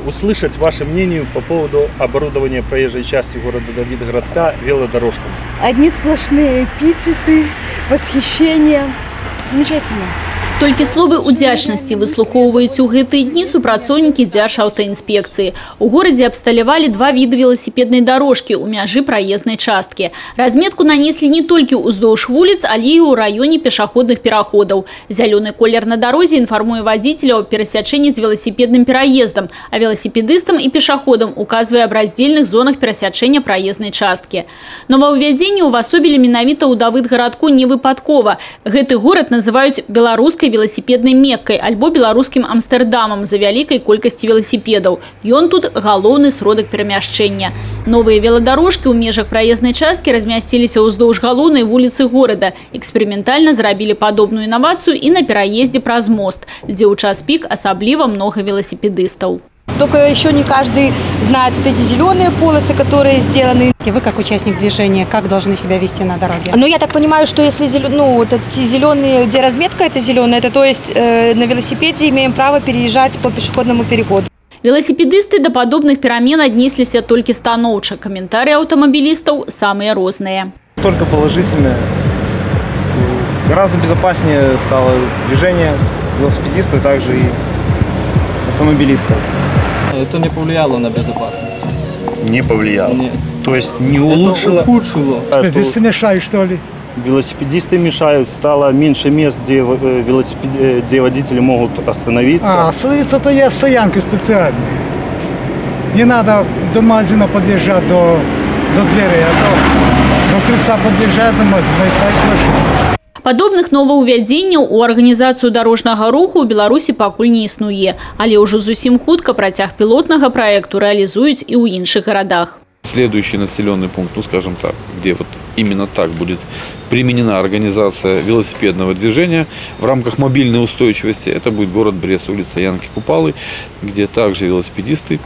услышать ваше мнение по поводу оборудования проезжей части города Давидгородка велодорожками. Одни сплошные эпитеты, восхищение. Замечательно. Толькі словы ўдзячнасці выслухоўваюць у гэтыя дні супрацоўнікі Дзяржаўтаінспекцыі. У горадзе абсталявалі два віды веласіпеднай дарожкі ў мяжы праезнай часткі. Разметку нанеслі не толькі ўздоўж вуліц, але і ў раёне пешаходных пераходаў. Зялёны колер на дарозе інфармуе вадзіцеля аб перасячэнні з веласіпедным пераездам, а веласіпедыстам і пешаходам указвае аб раздзельных зонах перасячэння праезнай часткі. Новаўвядзенне ўвасобілі менавіта ў Давыд-Гарадку не выпадкова. Гэты горад называюць беларускай веласіпеднай Меккай альбо беларускім Амстэрдамам за вялікай колькасці веласіпедаў. Ён тут галоўны сродак перамяшчэння. Новыя веладарожкі ў межах праезнай часткі размясціліся ўздоўж галоўнай вуліцы горада. Эксперыментальна зрабілі падобную інавацыю і на пераездзе праз мост, дзе ў час пік асабліва многа веласіпедыстаў. Только еще не каждый знает вот эти зеленые полосы, которые сделаны. Вы как участник движения, как должны себя вести на дороге? Ну, я так понимаю, что если вот эти зеленые, где разметка это зеленая, это то есть на велосипеде имеем право переезжать по пешеходному переходу. Веласіпедысты да падобных перамен аднесліся толькі станоўча. Каментарыі аўтамабілістаў самыя розныя. Только положительное. Гораздо безопаснее стало движение велосипедистов, также и автомобилистов. Это не повлияло на безопасность. Не повлияло? Нет. То есть не улучшило? Это ухудшило. Велосипедисты мешают, что ли? Велосипедисты мешают, стало меньше мест, где водители могут остановиться. А, остановиться-то есть стоянки специальные. Не надо до магазина подъезжать, до двери, а до крыльца подъезжать до магазина и ставить машину. Падобных новаўвядзенняў у арганізацыю дарожнага руху ў Беларусі пакуль не існуе. Але ўжо зусім хутка працяг пілотнага праекту рэалізуюць і ў іншых гарадах. Следующий населенный пункт, ну скажем так, где вот именно так будет применена организация велосипедного движения в рамках мобильной устойчивости, это будет город Брест, улица Янки Купалы, где также велосипедисты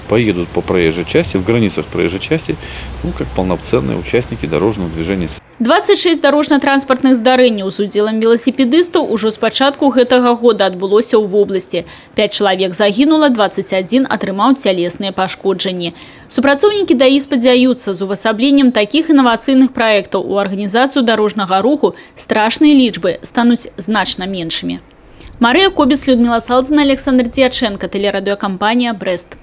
поедут по проезжей части, в границах проезжей части, ну, как полноценные участники дорожного движения. 26 дарожна-транспартных здарэнняў з удзелам веласіпедыстаў ужо з пачатку гэтага года адбылося ў вобласці. 5 чалавек загінула, 21 атрымаў цялесныя пашкоджанні. Супрацоўнікі ДАІ спадзяюцца, з увасабленнем такіх інавацыйных праектаў у арганізацыю дарожнага руху страшныя лічбы стануць значна меншымі. Марыя Кобец, Людмила Салзина, Александр Дьяченко, тэлерадыёкампанія «Брэст».